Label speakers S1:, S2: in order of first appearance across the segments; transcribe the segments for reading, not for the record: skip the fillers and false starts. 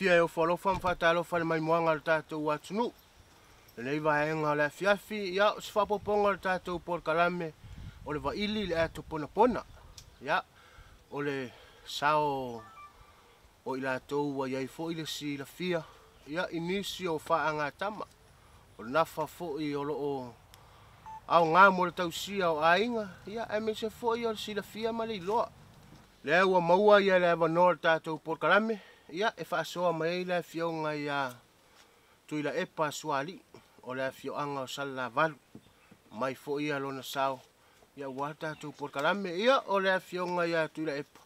S1: Fiafia e ofo alofa ma faatalofa i le maimoaga a le tatou atunuu. Lenei vaega o le afiafi, ia, o se faaopoopoga o le tatou polokalame o le vaili i le ato ponapona. Ia, o le sao o i latou ua i ai foi le silafia, ia, i nisi o faagatama. O le nafa foi o lo o aoga mo le tausia o aiga, ia, aemaise foi o le silafia ma le iloa. Lea ua maua ia le avanoa o le tatou polokalame, ia, e faasoa mai ai le afioga ia Tuilaepa Sualii o le afioaga o Salelavalu, mai foi ia lona sao, ia, aua le tatou polokalame. Ia, o le afioga ia Tuilaepa,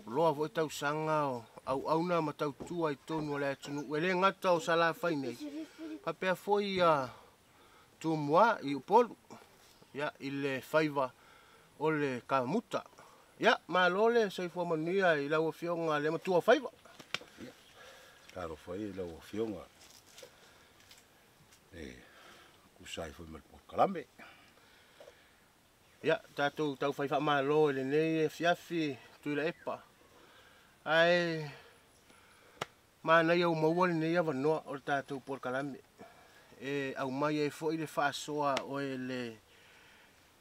S1: loa foi tausaga o auauna ma tautua i totonu o le atunuu, e le gata o Salafai nei, faapea foi ia Tumua i Upolu, ia, i le faiva o le kamuta. Ia, malo le soifua manuia i lau afioga le matua o faiva.
S2: Ia, talofa ia i lau afioga e tusa ai foi ma le polokalame.
S1: Ia, tatou taufai faamalo i lenei afiafi Tuilaepa. Ae manaia ua maua lenei avanoa o le tatou polokalame e aumai ai foi le faasoa oe le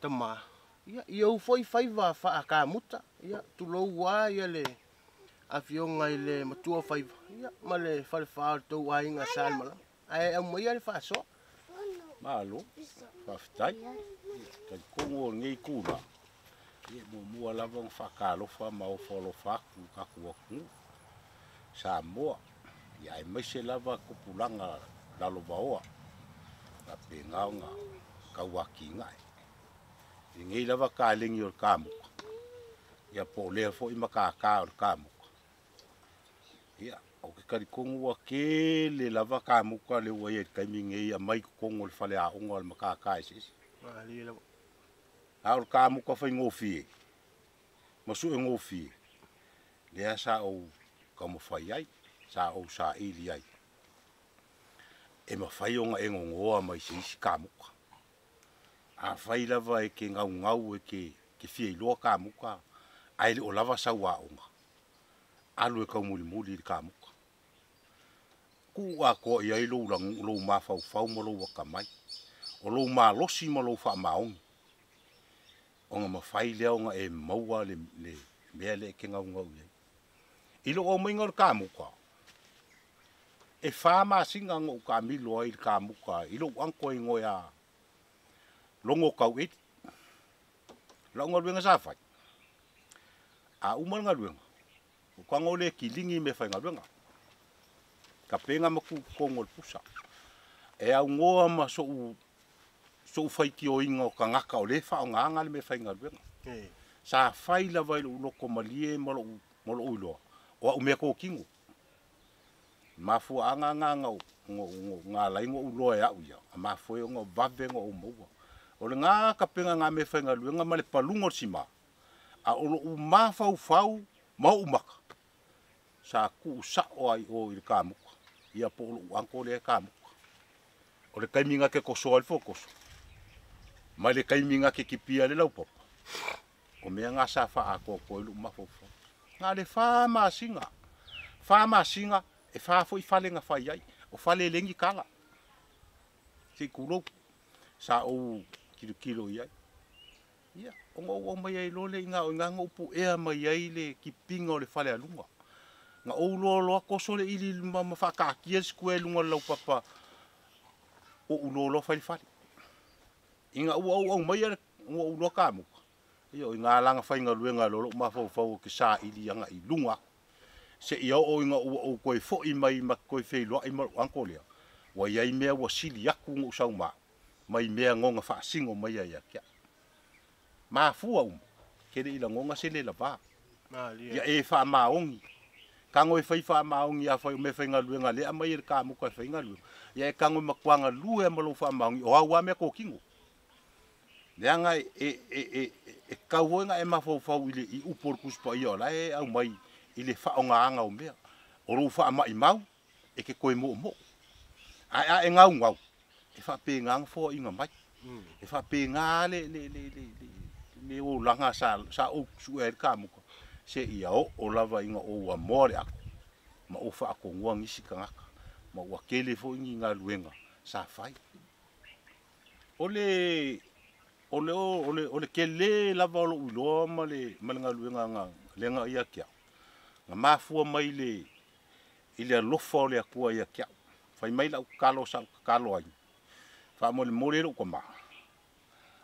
S1: tama, ia, i ou foi faiva faakamuta. Ia, tulou lava ia le afioga i le matua o faiva, ia, ma le falefa o le tou aiga Sa Malama. Ae aumaia le faasoa.
S2: Malo, faafetai. Talitonu o lenei itula, ia, muamua lava ona faatalofa ma ofo alofa atu i le tatou atunuu Samoa, ia, aemaise lava tupulaga lalovaoa faapena ona tauatinae i lenei lava kalegi o le kamuta, ia, po o lea foi matata o le kamuta. Ia, ou te talitonu ua tele lava kamuta lea ua i ai i le taimi lenei aumai i totonu o le faleaoga o le matata eseese.
S1: Malie lava.
S2: A o le kamuta faigofie ma suegofie, lea sa ou taumafai ai, sa ou saili ai, e mafai ona e nonoa mai se isi kamuta. Afai lava e te gaugau e te fia iloa kamuta, ae le o lava sau aoga, alu e taumulimuli i le kamuta. Tuu atoa i ai lou lou mafaufau ma lou atamai, o lou malosi ma lou faamaoni, ona mafai lea ona e maua le mea lea e te gaugau i ai. I lou aumaiga o le kamuta, e 4 masina na ou taamilo ai i le kamuta i lou uncle e igoa ia Logo Taueli. O lau galuega sa fai, a uma le galuega, ou tago lea e kiligi meafaigaluega, tapena ma tuu i totonu o le pusa. E aunoa ma so'u faitioina o tagata o lea e faaaogaina le meafaigaluega. Sa fai lava i lou loto malie ma lou iloa, o au mea totino. Mafuaaga na na ala ai ona ou iloa e au ia, a mafua ai ona vave ona ou maua. O lena tapena na meafaigaluega ma le paluga o le sima, a o lou mafaufau ma ou maka, sa tuu sao ai o i le kamuta, ia po o lou uncle lea e kamuta. O le taimi na te tosoa ai le fotoso, ma le taimi na te kipia ai le laupapa, o mea na sa faaatoatoa ai lou mafaufau. Na o le 4 masina, 4 masina, e 4 foi fale na fai ai, o fale e le ni tala, se i tulou, sa ou tilotilo i ai. Ia, ona ou aumai ai loa lea i ina, o i ina na ou puea mai ai le kipiga o le falealuga. Na ou iloa loa toso le ili ma faataatia le square i luga o le laupapa, ou iloa loa fai le fale. Ina ua ou aumaia ua ou iloa kamuta, ia o i ina la na faigaluega ai loa lou mafaufau ou te saili agai i luga atu. Seia oo ina ua ou toe foi mai ma toe feiloai ma lou uncle lea, ua i ai mea ua sili atu ona ou sau ma au, mai mea na ona faasino mai ia te au. Mafua uma, ke le i lagona se le lava.
S1: Malie.
S2: Ia e faamaoni. Tago e fai faamaoni afai o meafaigaluega lea e aumai e le kamuta e faigaluega, ia e tago e matua galue lava ma lou faamaoni, o au lava mea totino. Leaga e tatau foi ona e mafaufau i upu o le Tusi Paia o la e aumai i le faaaogaina o mea. O lou faamaimau e te toe moomoo. Ae a e gaugau, e faapena ona foaiina mai. E faapena le olaga sa ou suea ai le kamuta, seia oo lava ina ou amoa le ato. Ma ou faatonuga nisi tagata ma ua tele foi ni galuega sa fai. O le o le o le o le tele lava o lou iloa ma le galuega na lea ia te au, na mafua mai i le alofa o le Atua ia te au. Fai mai lau tatalo sa ou tatalo ai, faamolemole lou tama,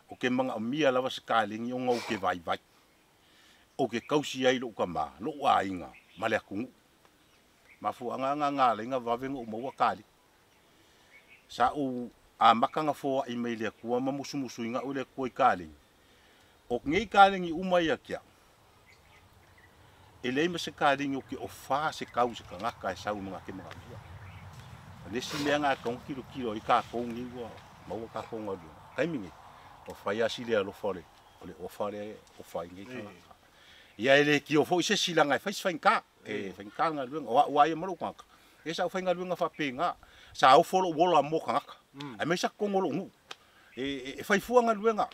S2: ou te manaomia lava se kalegi ona ou te vaivai, ou te tausi ai lou tama, lou aiga ma le atunuu. Mafuaaga na na ala ai ona vave ona ou maua kalegi. Sa ou amata ona foai mai le Atua ma musumusuina au e le Atua i kalegi. O nei kalegi uma ia te au, e leai ma se kalegi ou te ofa se tau i se tagata e sau ma te manaomia. O le isi mea lena e tatau ona tilotilo ai tatou nei ua maua tatou galuega. Taimi nei, ua fai lava si le alofa o le ofa lea e ofa ai nei tagata. Ia e le tio foi se isi leaga e fai si faigata, e faigata le galuega. O au lava ia ma lou tagata, ia sa ou faigaluega faapena. Sa ofo lou ola mo tagata, aemaise lava totonu o lou nuu. E fai fua galuega.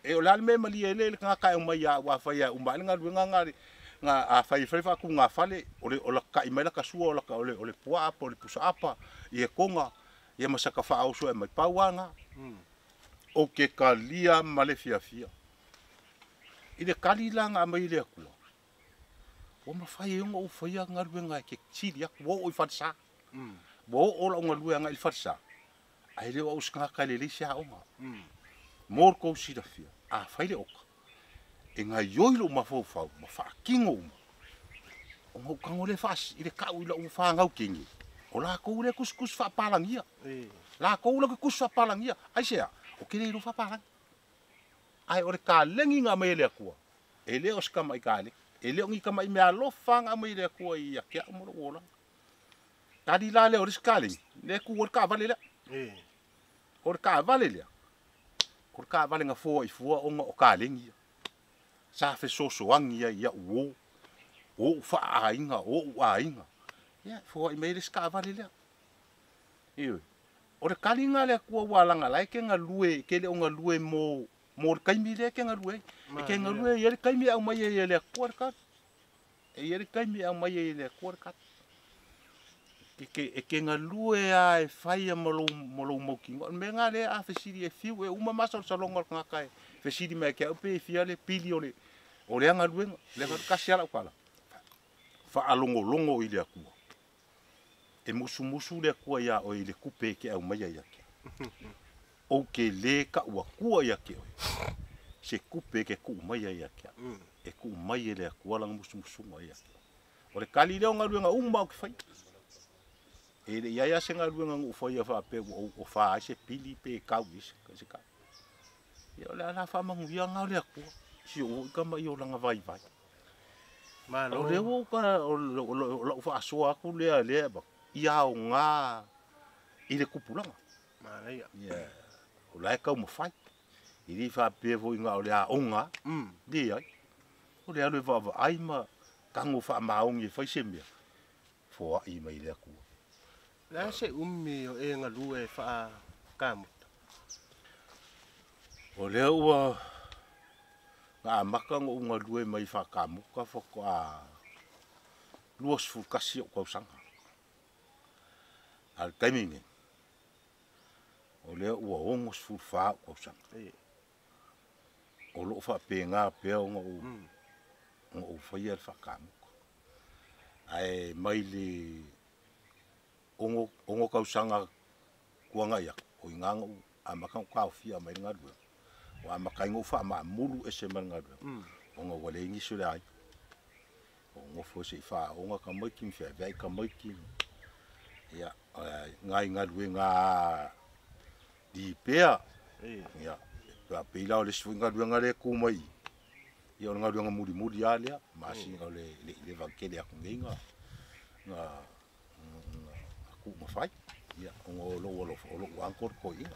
S2: E o le a le mea e malie ai le tagata e aumai ia au afai e uma ae le galuega na afai e fai le faatugafale, o lata tai mai lata sua, o le puaa po o le pusaapa, ia toga, ia ma saka faaoso e aumai. Pau lava lena. Ou te talia ma le fiafia. I le tali la na aumai e le Atua, ua mafai ai ona ou faia galuega e te sili atu, ua oo i falesa. Ua oo lau galuega i le falesa, ae le o au o se tagata e lelei se aoga. Mo le tou silafia, a fai le oka, e gaoioi lou mafaufau ma faatino uma, ona ou tago lea i le tau i lau fanau teine, o latou lea tusitusi faapalagia. Latou lea tusi faapalagia. Aisea? Ou te le iloa faapalagi. Ae o le kalegi na aumai e le Atua, e le o se tamai kalegi. E le o ni tamai meaalofa na aumai e le Atua ia te au ma lou olaga. Tali la lea o le isi kalegi, lea e tu ai le taavale lea. O le taavale lea, o le taavale na foai fua ona o kalegi ia. Sa fesoasoani ai ia'u uo, o ou faaaiga, o ou aiga. Ia, foai mai ai le isi taavale lea. Ioe. O le tali lena a le Atua ua laga la e te galue, e te le o galue mo le taimi lea e te galue ai. E te galue e i ai le taimi e aumai ai e le Atua le tali. E i ai le taimi e aumai ai e le Atua le tali. E te galue lava e faia ma lou mautinoa. O le mea lena lea a fesili e fiu e uma masalosaloga o le tagata e fesili mai ia te au pe e fia le pili o lea galuega. Le tasi lava lau tala, faalogologo i le Atua. E musumusu le Atua ia oe i le tupe e te aumaia ia te au. Ou te le tau atua ia te oe, se tupe e te tuu maia ia te au. E tuu mai e le Atua lana musumusuga ia te au. O le tali lea o galuega uma ou te faia. E le i ai lava se galuega na ou faia faapea ua ou ofa ai se pili pe tau i se kau. Ia o le ala faamanuia lena o le Atua. Si ou foi tama i olaga vaivai.
S1: Malo.
S2: O lea ua ou o lau faasoa atu lea lea ia aoga i le tupulaga.
S1: Manaia.
S2: Ia, o la e taumafai. E le faapea foi na o le aoga, leai. O le alu e vaavaai ma tago faamaoni e fai se mea, foai mai le Atua.
S1: Le a se umi o e galue faakamuta?
S2: O lea ua na amata ona ou galue mai faakamuta faatoa 21 ou tausaga. A o le taimi nei, o lea ua 64 ou tausaga. O loo faapena pea ona ou faia le faakamuta. Ae mai le 6 tausaga tuanai atu, o i ina na ou amata ona ou taofia mai le galuega. Ua amata ai ona ou faamaamulu ese mai le galuega, ona ua leai nisi o le aiga. O nofo se i faaoga tamaiti ma feaveai tamaiti. Ia, nai galuega lipea. Ia, pei la o le isi foi galuega lea e tu mai, ia o le galuega mulimuli lava lea, masina o le leva tele atu nei na tuumafai. Ia, ona o lou alofa, o lou uncle toeaina.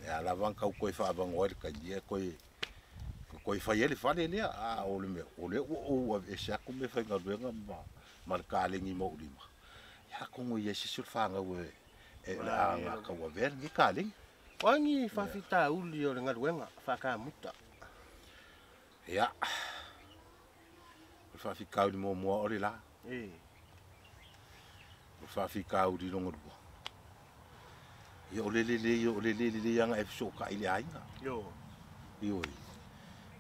S2: Ia lava na tau toe faavanoa ai le taimi e toe fai ai le fale lea. A o le mea, o lea ua ou aveese atu mea faigaluega ma le kalegi ma ou lima. Ia atonu e i ai se isi o le fanau e o le a tauavea lenei kalegi.
S1: O a ni faafitauli o le galuega faakamuta?
S2: Ia, o le faafitauli muamua o le la. O le faafitauli lona lua, ia o le lelei o le le lelei lava ona e fesootai i le aiga. Ioe.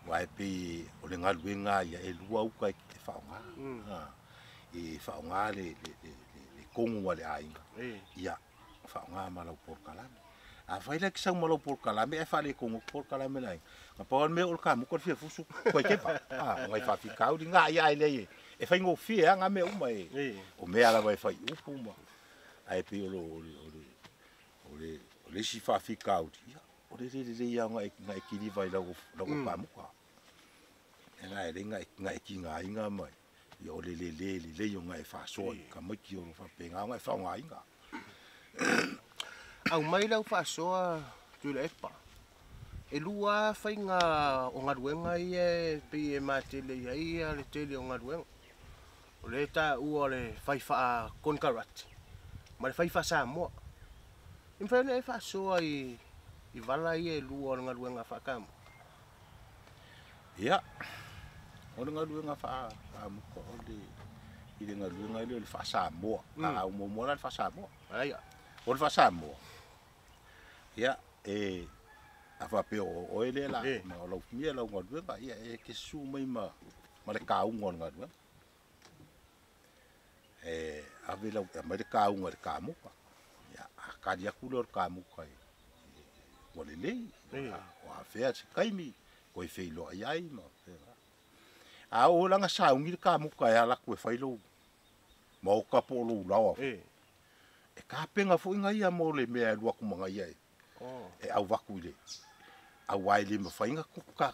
S2: Aua e pei o le galuega lava ia, e lua uta e faaaoga. E faaaoga le tonu a le aiga, ia faaaoga ma lau polokalame. Afai la e te sau ma lau polokalame ae faaletonu atu polokalame a le aiga, na pau lava le mea o le kamuta o le fia fusu koe keva. O nai faafitauli na ia ae leai e faigofie lava na mea uma e o mea lava e fai upu ma ae pei o le isi faafitauli, ia o le le lelei lava ona e kiliva i lau kamuta. E lelei ona e tigaina ma ia o le le lelei ona e faasoa i tamaiti o lo o faapena ona e faaaogaina.
S1: Aumai lau faasoa Tuilaepa. E lua lava faiga o galuega ia e pei e matele i ai le tele o galuega. O lea e taua o le fai faakonekarate ma le fai faa-Samoa. E mafai ona e faasoa i vala ia e lua o le galuega faakamuta?
S2: Ia, o le galuega faakamuta o le i le galuega lea o le faa-Samoa. A muamua la le faa-Samoa. O le faa-Samoa, ia, e a faapea o oe lea la, ma o lau mea lau galuega, ia e te susu mai ma le kauga o le galuega. E ave lau, aumai le kauga i le kamuta. Ia, a tali atu lea o le kamuta ua lelei, o afea se taimi, toe feiloai ai ma faapena. A oo la ina sauni le kamuta e ala atu e fai lou maota po o lou laoa foi, e tapena foi gaia mo le mea e alu atu ma gaia e avatu i le aua e le mafai ona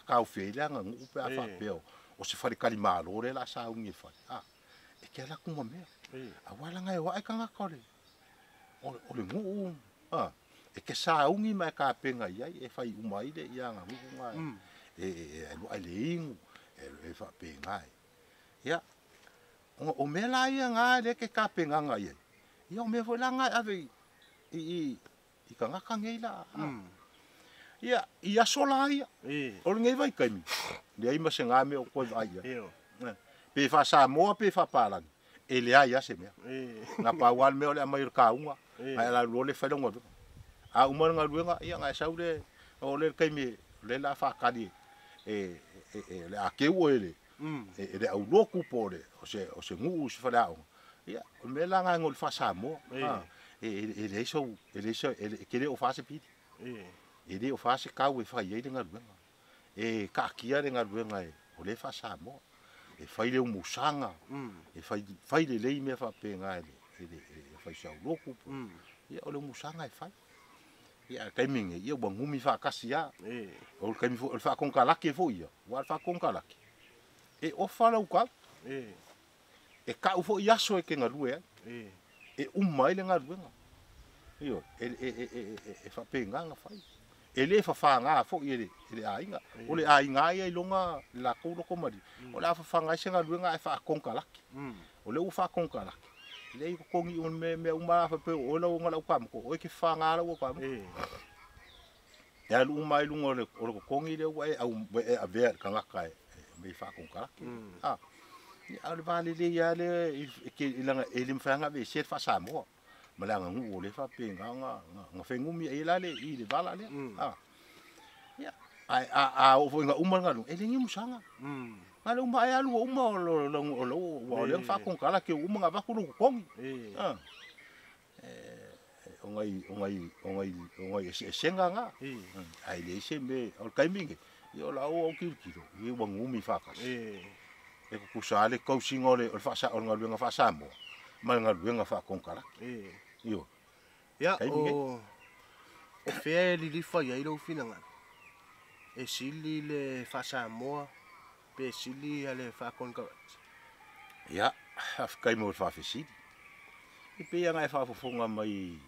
S2: taofia ai le aganuu pe a faapea o se faletalimalo lea o le a sauni e fai. E te alu atu ma mea. Aua leaga e o ae tagata o le nuu, e te sauni ma e tapena i ai, e fai uma ai le aganuu na e alu ae le inu, e faapena. Ia, o mea la ia na lea e te tapenaga i ai, ia o mea foi la na e ave i tagata nei la. Ia, i aso la ia, o lenei vaitaimi, leai ma se ga mea o toe vaai i ai. Pe faa-Samoa pe faa-Palagi, e leai lava se mea. Na pau lava le mea o le aumai o le kauga, ae alu loa lea fai lau galuega. A uma le galuega, ia ona e sau lea, o le taimi o lea o le a faatali e le a teu oe e le aulotu po o se nuu i se faleaoga. Ia, o le mea la lena i le faa-Samoa. E leai sau, e te le ofaina se pili. E le ofaina se tau e fai ai le galuega. E taatia le galuega o lea e faa-Samoa. E fai le umusaga, e fai lelei mea faapena e fai saulotu. Ia, o le umusaga e fai. Ia, a le taimi lenei, ia ua gumi faatasi lava. O le taimi foi, o le faakonekarate foi ia, aua o le faakonekarate, e ofa lau tau. E tau foi aso e te galue ai. E uma ai le galuega. Ioe, e faapena ona fai. E le fafaga foi e le aiga. O le aiga ia i loga le latou loto malie. O le a fafaga ai se galuega ae faakonekarate. O lea ua faakonekarate. Leai totogi uma mea uma lava faapea o oe lau ona lau kamuta, o oe e te fafaga lau kamuta. E alu uma ai luga o le totogi lea ua e avea i le tagata e mei faakonekarate. Ia, o le va lelei lava lea e le mafai ona aveesea le faa-Samoa. Ma le aganuu o lea e faapena ona fegumi ai la le i le vala lea. Ia, ae a oo foi ina uma le galuega, e le ni umusaga. Na o le uma ae alu ua uma o lau ua o lea na faakonekarate ua uma ona avatu lou totogi. O nai eseesega na. Ae leai se mea, o le taimi lenei, ia o lau au tilotilo, ia ua gumi faatasi. E tutusa lava le tausiga o le galuega faa-Samoa ma le galuega faakonekarate. Ioe.
S1: Ia, o fea e lilifa i ai lou finagalo? E sili le faa-Samoa pe sili le faakonekarate?
S2: Ia, faafetai mo le faafesili. E pei ona e faafofoga mai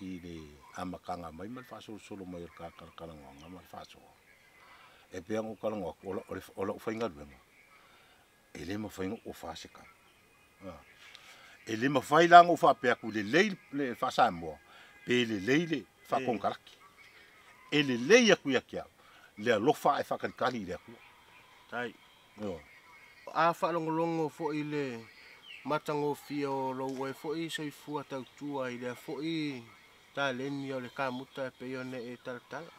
S2: i le amataga mai ma le faasolosolo mai o le talanoaga ma le faasoa. E pei ona ou talanoa atu, o lau faigaluega, e le mafai ona ou ofaina se tau. E le mafai la ona ou faapea atu lelei le faa-Samoa, pe lelei le faakonekarate. E lelei atu ia te au, le alofa ae faatalitali i le Atua.
S1: Tai. A faalogologo foi le matagofie o lou oe foi soifua tautua i lea foi taleni o le kamuta e pei ona e talatala.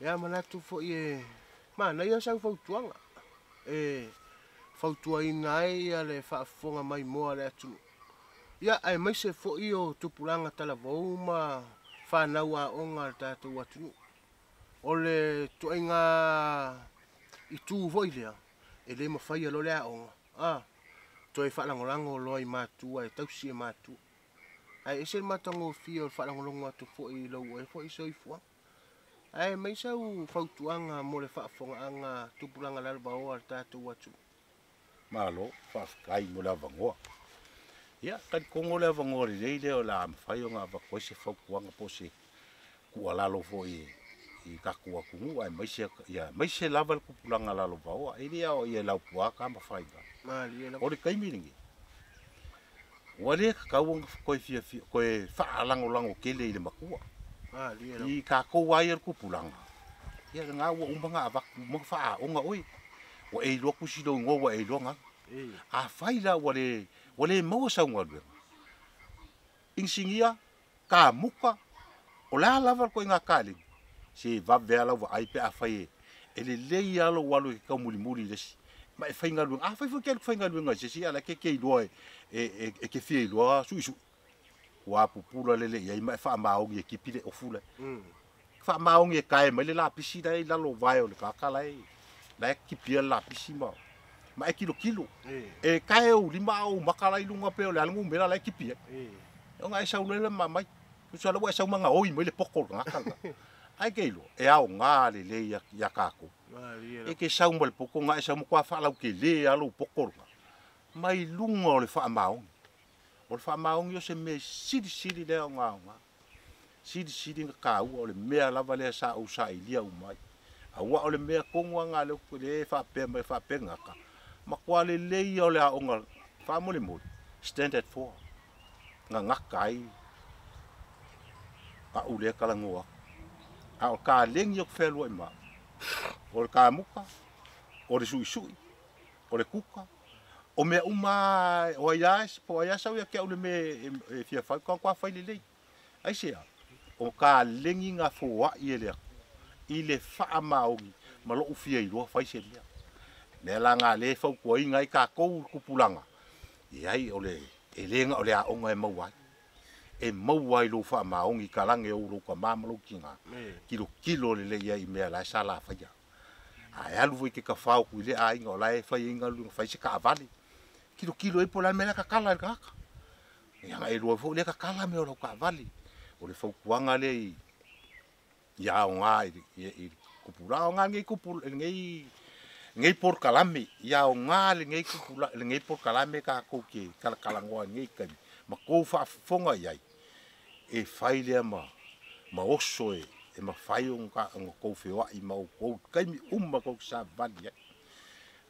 S1: Ia manatu foi e manaia sau fautuaga e fautuaina ai ia le faafofoga maimoa a le atunuu. Ia aemaise foi o tupulaga talavou ma fanau aoga a le tatou atunuu. O le ituaiga itu foi lea, e le mafaia loa le aoga, toe faalagolago loa i matua e tausi e matua. Ae ese le matagofie o le faalagologo atu foi i lou oe foi soifuaga. Ae aumai sau fautuaga mo le faafofogaaga tupulaga lalovaoa a le tatou atunuu.
S2: Malo, faafetai mo le avanoa. Ia, talitonu le avanoa lelei lea o le a mafai ona avatu ai se fautuaga po o se tuualalo foi i tatou atunuu aemaise ia aemaise lava le tupulaga lalovaoa. E le aoaia e Laupua Tamafaiga.
S1: Malie lava.
S2: O le taimi lenei, ua le tatau ona toe fiafia, toe faalagolago tele i le matua.
S1: Malie lava.
S2: I tatou lava ia le tupulaga, ia lena ua uma ona avatu, uma ona faaaoga oe. Ua e iloa tusi lou igoa, ua e iloa galu. Afai la ua le maua sau galuega, inisinia, kamuta, o le a lava le ituaiga taleni, se vave lava lau vaai pe afai e lelei lava lou alu e te taumulimuli i le isi ma e faigaluega. Afai foi e te alu e te faigaluega i se isi a o la e te iloa e te fia iloa suisui, ua pupula lele i ai ma e faamaoni e tipi le ofu lea. Faamaoni e tae mai le lapisi la e i lalo o vae o le tagata la e tipia le lapisi ma e tilotilo. E tae ou lima a ou maka la i luga pe o le a le numera la e tipi ai. Ona e sau loa lea ma mai. Tusa la ua e sau ma gaoi mai le poto o le tagata lena. Ae te iloa, e aoga lelei ia tatou. E te sau ma le poto lena, e sau matua faalautele lava lou poto lena, mai luga o le faamaoni. O le faamaoni o se mea e silisili lea ona aoga, silisili ona taua, o le mea lava lea sa ou sailia uma ai. Aua o le mea tonu lava lena lea e faapea mai faapea gata, matua lelei ia o le aoga faamolemole, standard 4, gagata ai au lea talanoa atu. A o taleni o te fealuai ma au, o le kamuta, o le suisui, o le kuka, o mea uma o ai lava po o ai lava sau ia te au i le mea e fia fai, matua fai lelei. Aisea, o taleni na foai e le Atua i le faamaoni ma lou fia iloa fai se mea. Lea la na le fautuaina ai tatou i tupulaga, e ai o le e le na o le aoga e maua ai. E maua ai lou faamaoni talage o lou tama ma lou tina. Tilotilo lelei ai i mea la e sa la faia. A e alu foi i te tafao atu i le aiga o la e fai ai galuega, fai se taavale. Tilotilo ai po o le a le mea la e tatala e le tagata. Ia na e iloa ai foi lea tatala mea o lau taavale. O le fautuaga lea i aoga i le tupulaga. Aoga lenei tupu lenei polokalame, ia aoga lenei tupula lenei polokalame tatou te talatalanoa i lenei taimi ma tou faafofoga i ai, e fai lea ma oso e mafai ona tou feoai ma outou i taimi uma tou te savavali ai.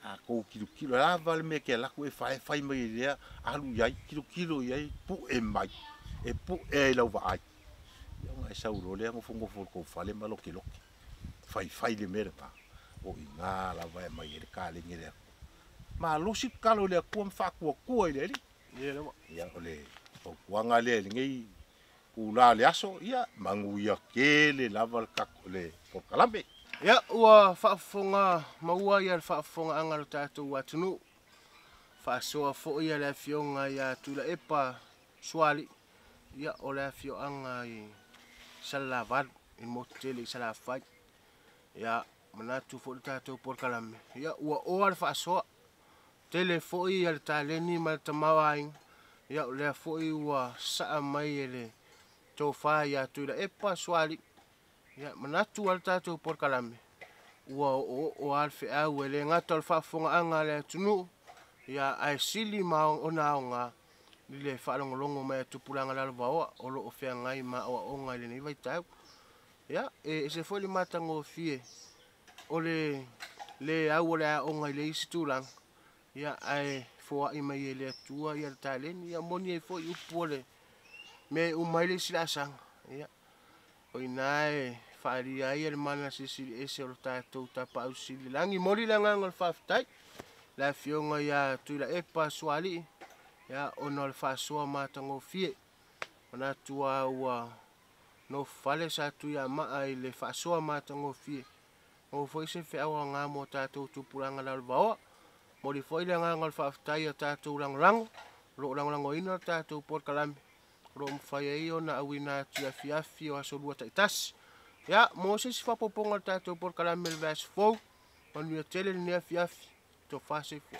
S2: A tou tilotilo lava le mea e te alu atu e fai, fai mai e lea, alu i ai, tilotilo i ai, pue mai, e pue ai lau vaai. Ia ona e sau loa lea nofonofo i le tou fale ma lokeloke, faifai le mea lena, o i ina lava e aumai ai le taleni a le Atua. Malosi tatalo i le Atua ma faatuatua i le Alii. Ia o le fautuaga lea i lenei tula o le aso, ia manuia tele lava le polokalame.
S1: Ia, ua faafofoga maua ia le faafofogaaga a lo tatou atunuu. Faasoa foi ia le afioga ia Tuilaepa Sualii, ia o le afioaga i Salalavalu, i le motu tele i Salafai. Ia, manatu foi le tatou polokalame, ia ua oa le faasoa. Tele foi ia le taleni ma le tamaoaiga, ia o lea foi ua saa mai e le tofa ia Tuilaepa Sualii. Ia, manatu a le tatou polokalame, ua oooo lava le feau e le gata o le faafofogaaga a le atunuu, ia ae sili ma ona aoga i le faalogologo mai a tupulaga lalovaoa o lo o feagai ma aoaoga i lenei vaitau. Ia, e ese foi le matagofie o le le au o le aoga i le isi tulaga, ia ae foai mai e le Atua ia le taleni, ia moni ai foi upu o le mea e uma ai le isi laasaga. Ia, o ina e faaalia ai le mana silisili ese o le tatou Tapaau Sili i le Lagi. Momoli le agaga o le faafetai Le afioga ia Tuilaepa Sualii, ia, ona o le faasoa matagofie. Manatu lava ua nofofale sa Tuiamaa i le faasoa matagofie. Maua foi se feau aoga mo tatou tupulaga lalovaoa. Momoli foi le agaga o le faafetai i a tatou lagolago o lo o lagolagoina le tatou polokalame o lo o mafai ai ona auina atu i afiafi o aso Lua taitasi. Ia, mo se isi faaopoopoga o le tatou polokalame i le vaiaso fou, manuia tele lenei afiafi. Tofa soifua.